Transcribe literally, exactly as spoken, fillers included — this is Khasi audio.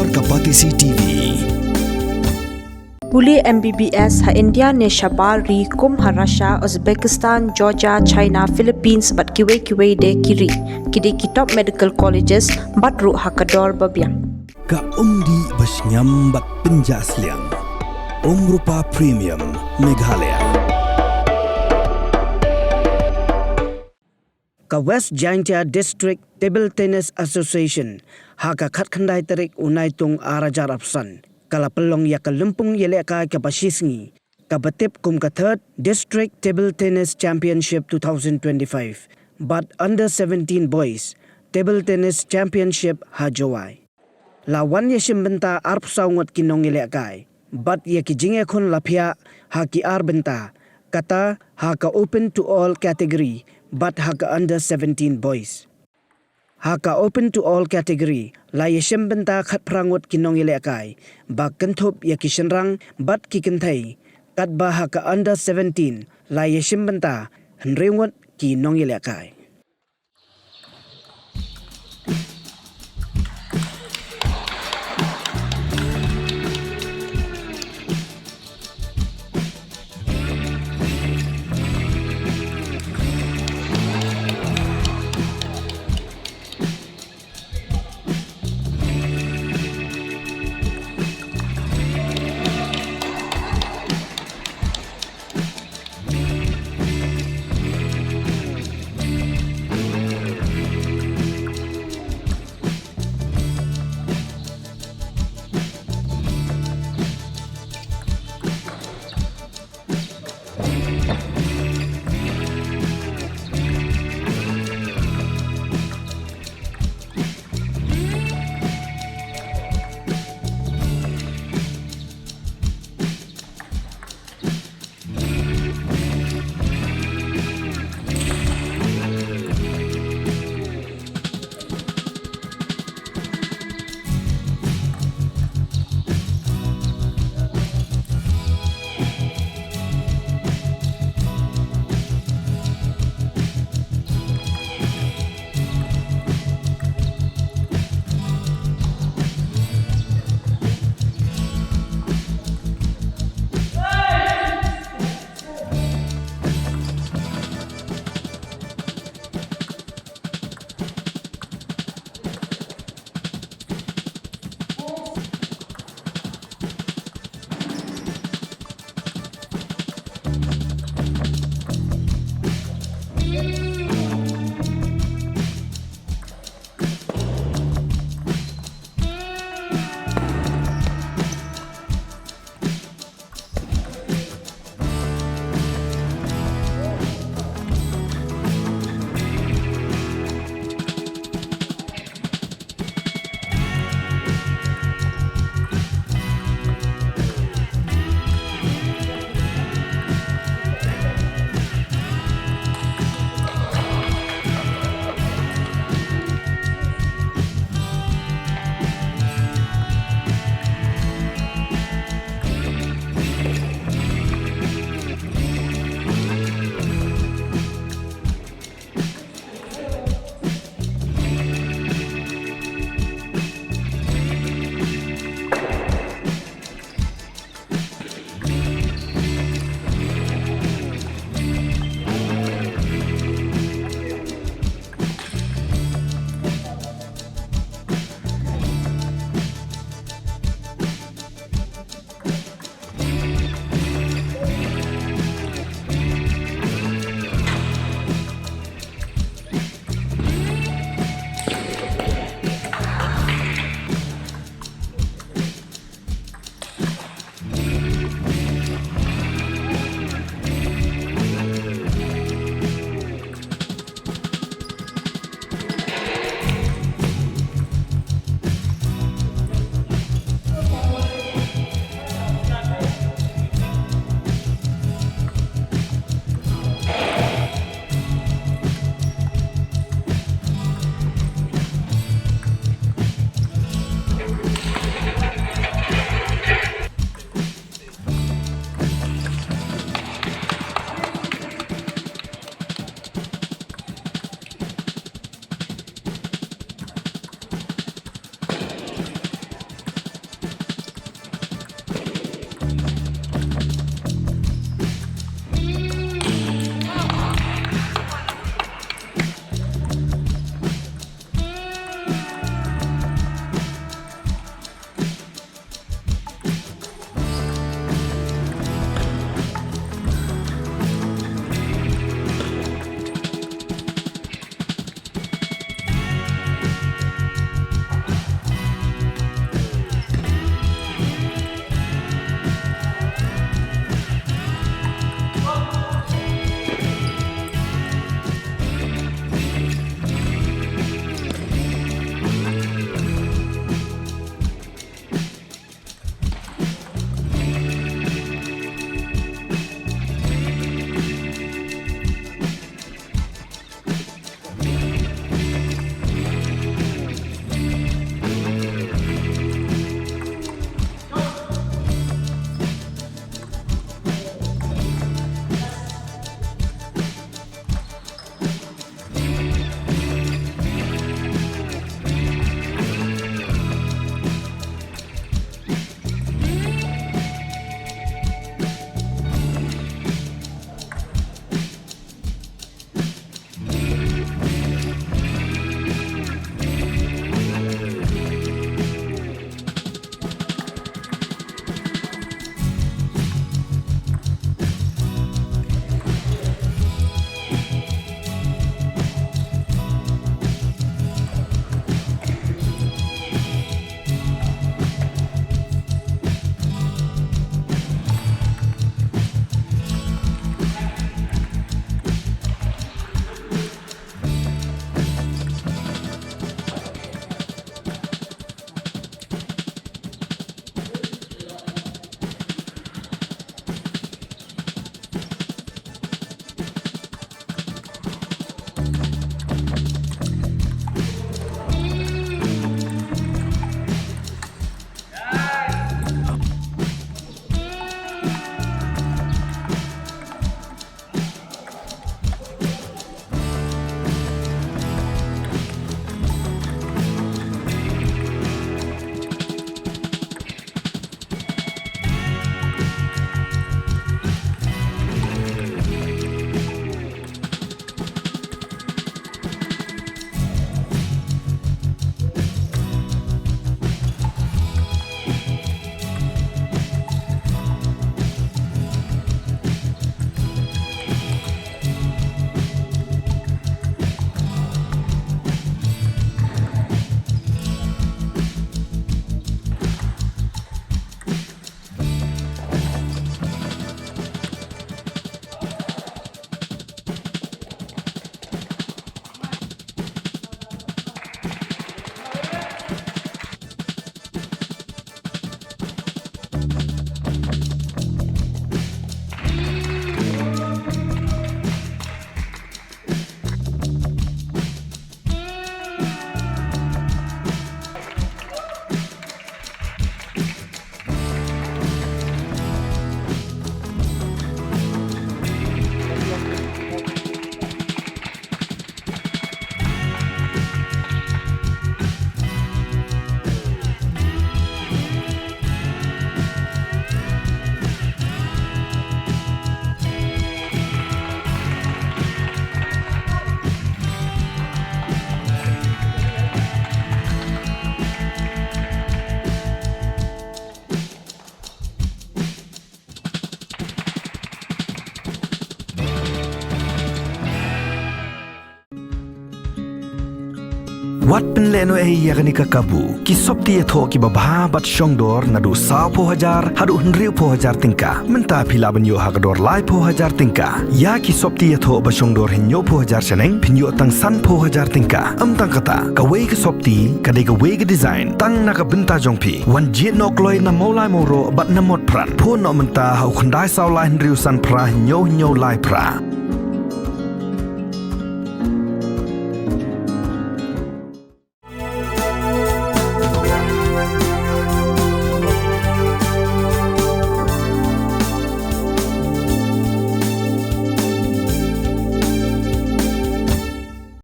Ka Batesi T V. Pule M B B S ha India ne shabar ri kum ha Russia, Uzbekistan, Georgia, China, Philippines bad kiwei kiwei de ki ri. Ki dei ki top medical colleges bad ruh ha ka dor ba biang. Ka umdih ba shngiam bad pynjah sliang. Umrupa Premium Meghalaya. Ka West Jaintia District Table Tennis Association ha ka khatkhyndai tarik u Naitung ar hajar arphew san ka la pynlong ïa ka lympung ïalehkai kaba shisngi kaba tip kum ka Third District Table Tennis Championship two thousand twenty-five bad Under seventeen Boys Table Tennis Championship ha Jowai. La wan ïashim bynta arphew saw ngut ki nongïalehkai bad ïa ki jingïakhun la phiah ha ki ar bynta, kata ha ka Open to All category bad ha ka Under seventeen Boys. Ha ka Open to All category la ïashim bynta khatphra ngut ki nongïalehkai ba kynthup ïa ki shynrang bad ki kynthei, katba ha ka Under seventeen la ïashim bynta hynriew ngut ki nongïalehkai. Wat pynlehnohei ïa kane ka kabu. Ki sopti ïathoh kiba bha bad shongdor naduh sawphew hajar haduh hynriewphew hajar tyngka. Mynta phi lah ban ïoh ha ka dor laiphew hajar tyngka. Ïa ki sopti ïathoh ba shongdor hynñiewphew hajar shaneng phin ïoh tang sanphew hajar tyngka. Ym tang kata, kawei ka sopti ka dei kawei ka design tang na ka bynta jong phi. Wan jied noh kloi na Mawlai Mawroh bad na Motphran. Phone noh mynta ha u khyndai saw lai hynriew san phra hynñiew hynñiew lai phra.